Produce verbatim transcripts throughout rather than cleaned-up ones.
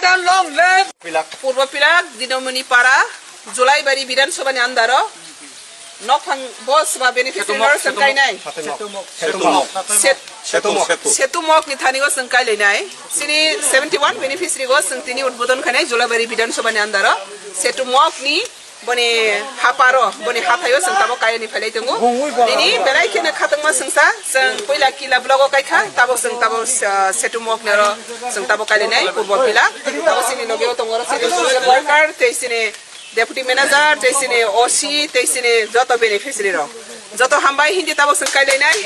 Long live. Pilak. Purbo Pilak, Dinamoni Para, Julaibari Bidhan Sabha ni andaro. Nokphang bo sma beneficiary Setumok, no sengkai nai. Setumok. Setumok. Set-, Setumok. Setumok ni thani go sengkai lai nai. Sini seventy one beneficiary go seng tini udbodon khanai Julaibari Bidhan Sabha ni andaro. Setumok ni boni haparo, boni hathayo seng tabo kaya ni phailai tongo. Nini belai kheno khatungma sengsa, seng puila kila blogo kaikha, tabo seng tabo, uh, Setumok nero seng tabo kailainai, Purbo Pilak. Tabo sini logeo tongo, sini social worker, tei sini deputy manager, tei sini O C, tei sini joto beneficiary rok. Joto hambai hindi tabo seng kailainai.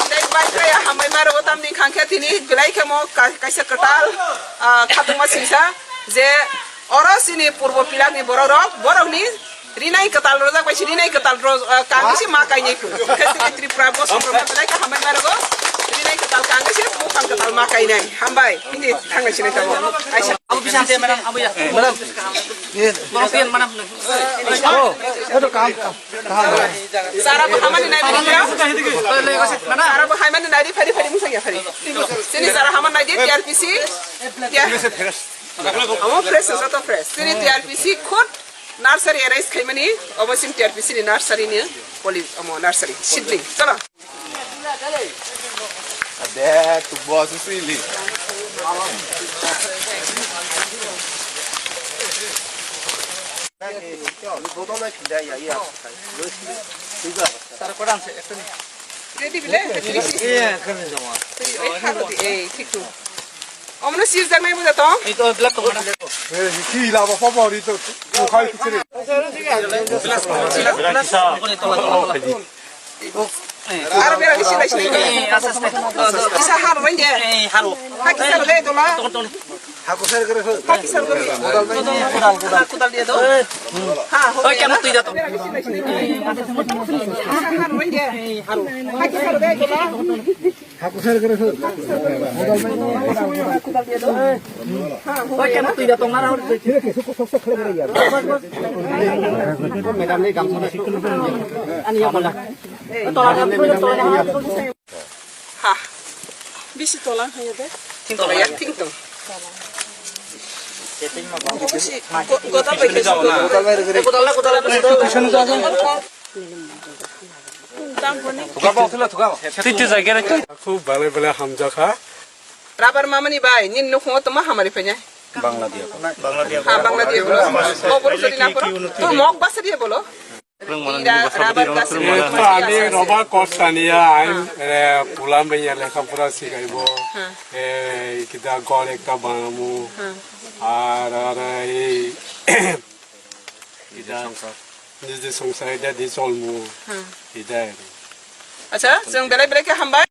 Tei bai kaya hambai maro tamni khangkhe tini belai khemo ka-, kaisa kwtal, ah, khatungma singsa je oro sini Purbo Pilak ni borok rok, borok ni rinai kwtal rojak bai si rinai kwtal ro-, ah, kangwi si ma kainai phu. Khe tini Tripura bo sobroma belai kha hambai maro go. Rinai kwtal kangwi si buphang kwtal ma kainai. Hambai. Hindi thangnai sinai tamo. Aisa. Abu bisa ante madam, abu ya. Madam. Borok tiyan madam. Oh, itu kam, kam. Sara bo hamani nai di kira. Sara bo hamani nai di, phari, phari, musang ya, phari. Sini sara hamani nai di, T R P C. Ya. Amo fresh, joto fresh. Sini T R P C khud nursery arrange khaimani, obo sini T R P C ni nursery ni poli, amo nursery, seedling. Chalo. Ade, tu boss sili. Ready bile? Iya, kami sama. Ei, haro di, ei, thik tu. Omno sir jak nai buja tong? Ito, black to mana? Eh, ki la ba pa ba ri to, to khai kichire. Aro bera bisi lai sini. Kisa har roi de. Haro. Ha kisa roi dola. Ha kudal kudal. Ha kudal dia do. Ha, oi, kya mati jato? Kisa har roi de. Ha kisa roi dola. Hakusar kere sir. Oke, na tuida tong nara. Madam ni gamsa na sikul. Ani ya bola. Tola tola. Ha. Bisi tola hayo de. Tola ya ting tong. Bisi go-, godal bai kesa. Godal bai kesa. Titi jagere. Khub bale bale hamjakha. Rabar mamani bai, nini nukhungo tongma hamari phainya? Bangladesh. Ha, Bangladesh. Bangladesh. Bobor sori na poro. To mok basa dia bolo. Ira, rabar kasi. Eh, to ami roba kostania, aim, eh, pulam banya lekha pura sikaibo. Ha. Eh, kita gol ekta banamu. Ha. Ar, ar, ei, Niji songsar. Niji songsar, ida di cholmu. Hmm. Ida. Acha, chwng belai belai khe hambai.